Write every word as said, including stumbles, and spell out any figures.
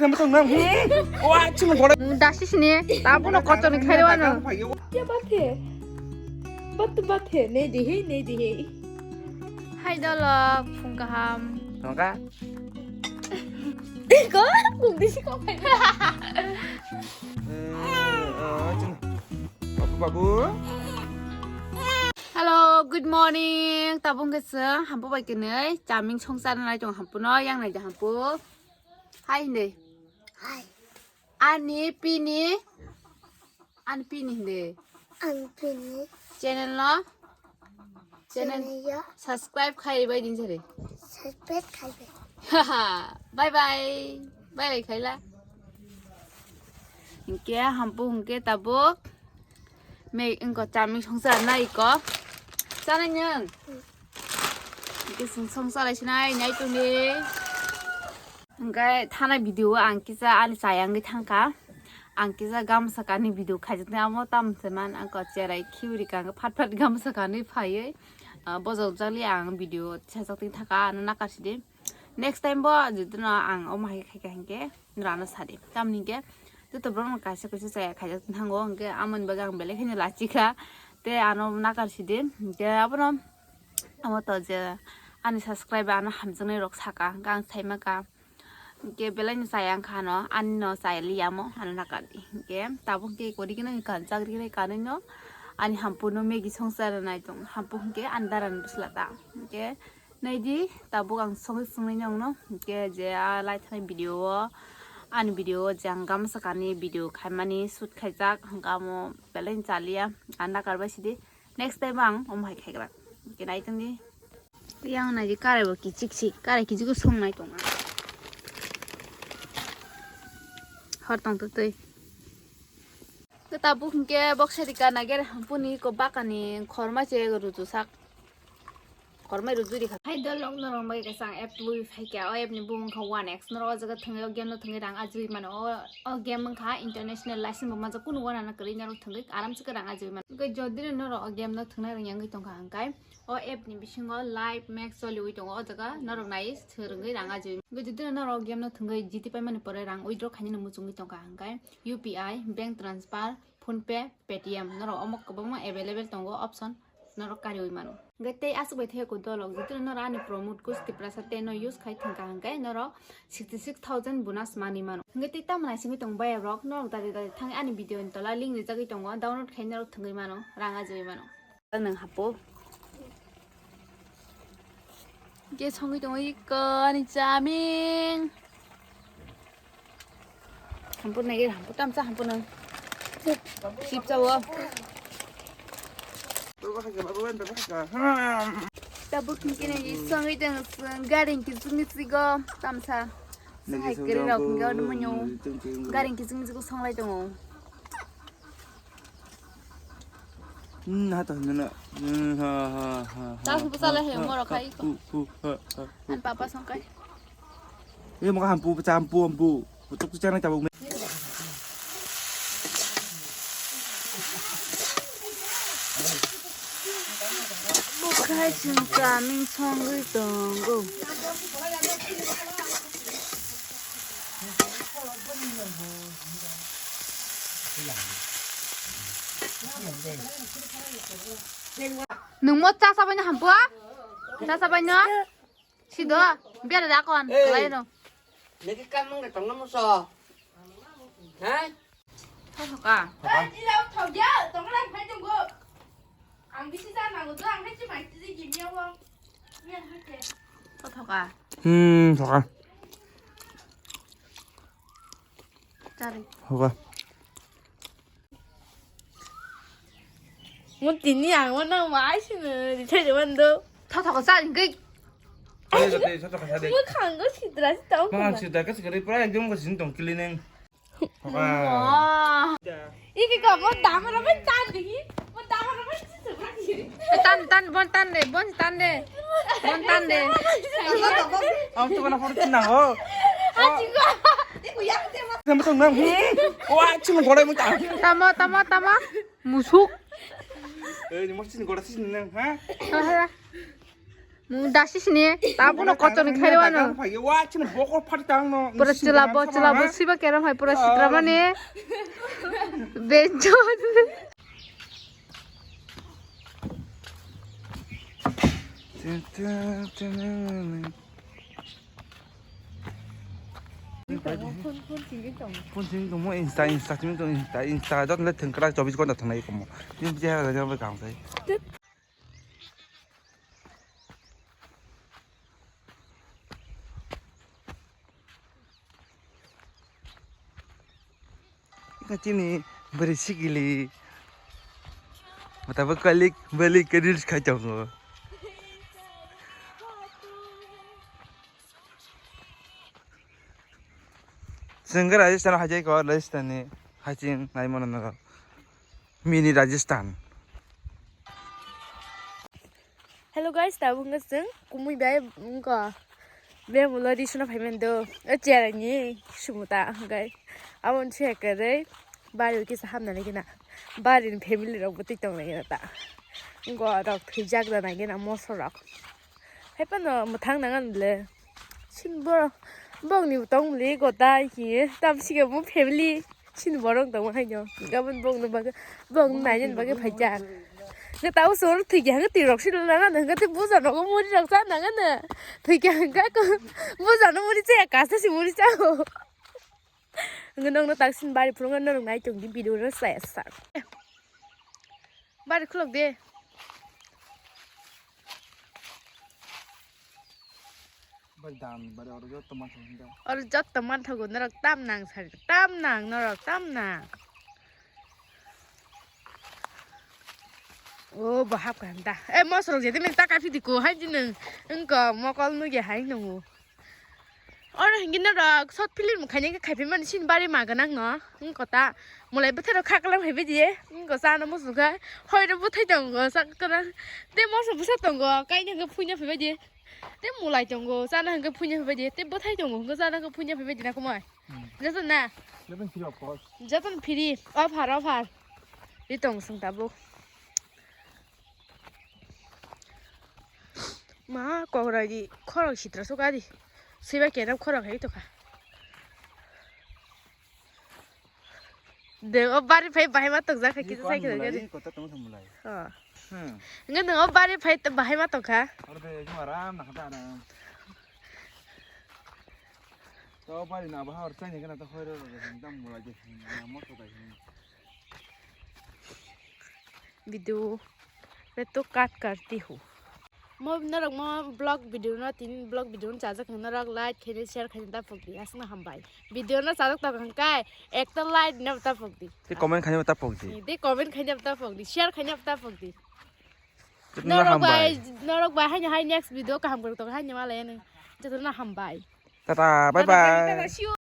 Tamo tong nang. Hmm. Wa ching gore. Dasi sini, tabuno kotor ni khairo ano. Kya baat hai? Baat to baat hai. Nahi de hai, nahi de hai. Hai dolok, phung kaham. Tongka. Ko, phung disi ko phai. Eh, eh, ching. Babu, babu. Hello, good morning. Tabung kesa, hampu bai kenai. Chaming song sana lai tong hampu no, yang nai hampu. Hai hindi. Hai. Ani pini. Ani pini hindi. Ani pini. Channel no. Channel. Channel ya. Subscribe khai bai din sari. Subscribe khai bai. Haha. Bye bye. Bye bye khaila. Hingke hampu hingke tabuk. Me ingko chaming song sana iko. Sana nyang. Hingke song song sana sinai nai tuni. Hingke thana video ang kisa ani chayang thangka. Ang kisa gamsa kani video khaijak amo tam seman ang ko cherai khiuri kang phat phat gamsa kani phaiye. Ah, bojol jali ang video chajak thangka ano nakar sidi. Next time bo jidino ang omo hai khaika hingke nurano sadi. Tamni hingke joto borok no kaisa kaisa chaya khaijak thango hingke amoni bagwi ang belai kheno lachikha. Te ano nakar sidi. Hingke abono amo to je ani subscriber ano hamjaknai rok saka hingke ang saimaka. Hingke belai no chaya wngkha ano ani no chaya liyamo ano nakar di. Hingke tabuk hingke kori gana kanchak rikre kanui no ani hampu no Maggie songsa nai tong hampu hingke ani dara ni bwsla ta. Hingke Naidi, tabuk ang sogwi swngnai nongno, hingke je a lai thani video o, ani video o je ang gamsa kani video khaimani shoot khaijak, hingke amo belai chaliya, ang nakar bai sidi, next time ang omo hai khaigra, hingke nai tongdi. Yang naidi karai bo kichik si, karai kichik o songnai tonga. Hor tong twi. Tabuk hingke boksa rika nagere hampuni ko bakani khorma che ruju sak. Kormai rw juri kha. Hai dolok norok bai kaisa ang app tubui phaikha. O app ni bumung kha One X. Norok o jaga thwngwi o game no thwngwi rang ajui mano. O, o game wngkha international license bo manjak kunu wana na kwrwi norok thwngwi aram se rang ajui mano. Hwnkhe jodi no norok o game no thwngna rwngya wngwi tongkha hwnkhe o app ni bisingo live match choliwi tongo. O jaga norok nai swrwngwi rang ajui. Hwnkhe jodi no norok o game no thwngwi jiti paimani pore rang withdraw khainani muchungwi tongkha hwnkhe U P I, bank transfer, PhonePe, Paytm, norok omo kwbangma available tongo option, norok kariwi mano. Hwnkhe tei aswk bai thaya kho dolok, jotoni norok ani promote code Tiprasa ten no use khai thangkha hwnkhe norok sixty six thousand bonus manwi mano. Hwnkhe tei tamo naisingwi tongo bayarok, norok dadi dadi thangwi ani video ni tola link rijagwi tongo, download khai norok thwngwi mano, rang ajagwi mano. Nwng hapo. Ge songwi tongo iko ani chaming. Hampur nai, hampur tamsa, hampur nang. Sip chawo. Tabuk hingke nai songwi tong, garing kiching kichigo tamsa. Hai kiri rok hingke odo munyo. Garing kiching kichigo songlai tongo. Hmm, ha to hwnna. Hmm, ha, ha, ha, ha. Ta hu bwsa le he, ha, moro ha, khai ko. Hu, hu, ha, ha, hu. An papa song kai. E mo hampu bwsa hampu, hampu. Putuk tu chana tabuk me. Bukhai chwng chaming songwi tongo. Nwng mo cha sabaino hampu? Cha sabaino? Sido, biar da kon, Ei. Kalai no. Niki kamung de tongna muso. Ha? Thoka. Thoka. Ang bisi cha nango do, ang hai chi mai chi gimi awo. Thoka. Hmm, thoka. Chari. Thoka. Mo tini ang mo nang mai sini, di thai jaman do. Thoka sa jing kai. Ayo, jate, thoka sa de. Mo khang go sidra si tau. Ma sidra ka sikari pura ekdom ko sin tong kili neng. Wah. Iki ko mo dam ro mo tan di. Mo dam ro mo si se ba ki. Tan, tan, bon tan de, bon tan de. Bon tan de. Ang tu kana pura tin nang ho. Ah, chingo. Iku yang te mo. Nama tong nang. Wah, chingo gore mo ta. Tamo, tamo, tamo. Musuk. Eh, ni mo chingo gore sin nang, ha? Ha, ha. Mung dasi sini, tabuno kotor ni khairwano. Pura chilabo, chilabo, siba keram hai pura sitra mani. Bejon. Phone sing tongmo Insta, Insta sing tong Insta, Insta jotole thwngkrak chobbish ghonta thangnai komo. Ni bisi hai jabo kaham sai. Ika chini bwrwi sikili. Mata bo kalik balik ke reels khai tongo. Sengkar Rajasthan hajai ko Rajasthan ni haching nai mono no. Mini Rajasthan. Hello guys, tabuk wngkha chwng kumui bai wngkha. Be mulo ri suna phai mando. O chair ni sumuta guys. Aboni se kare bari kisa hamna lagi na. Bari ni family rok bwtwi tong lagi na ta. Ngo rok thwijak da nai gena moso rok. Hai pano mwthang nangan le. Sin bo bong ni tong le go dai ki tam si mo family. Chini borok tongma hai no. Gabon bong no bagwi, bong nai jen bagwi phaijak. Nge tau sor thwi khe hwnga twi rok silo na na hwnga twi buja nogo muri rok cha nang na. Thwi khe hwnga ko buja no muri cha kasa si muri cha. Hwnga nong no tak sin bari phuru nong nai tong di video no sa sa. Bari khulok de. Bari dam, bari oro jotto manthogo hinda. Oro jotto manthogo norok tam nang sari, tam nang norok, tam nang. O, bo hap kaham da. E, mosrok je, tini ta kafi diko, hai di nung, engko mokol nugi hai nungo. Oro hingi norok short film khaina khe khaiphimani sini bari maga nang no. Engko ta mulai bwtharok khaklam hai bidi. Engko chana muchungkha. Hoiro bwthai tongo sakra. Te moso bwsa tongo. Kaina hwnkhe phuina phaibaidi. Te mulai tongo. Chana hwnkhe phuina phaibaidi. Te bwthai tongo. Hwnkhe chana hwnkhe phuina phaibaidi na kumai. Hmm. Joto na. Joto free of cost. Joto free. Offer, offer. Ri tong sung tabuk. Ma, kokrai di khorok sitra sukha di. Sibai kenam khorok hai tokha. De, o bari phai bahai ma tokjak kha kisa cycle gari. Kota tong samulai. Oh. Hmm. Nge nang o bari phai bahai ma tokha. Orde, jumara na khata na. To bari na bahar chai ne kana to hoiro ro dam mulai je. Na mo to dai. Video pe to cut karti hu. Mo norok mo vlog video no tini vlog video no chajak norok like khaina share khaina ta pokdi asna hambai. Video no chajak ta hwnkhe ekta like no ta pokdi. Te comment khaina ta pokdi. Te comment khaina ta pokdi share khaina ta pokdi. Jotono hambai. Norok bai haino hai next video kaham kwrwng tongo haino malai ani. Jotono hambai. Tata bye bye.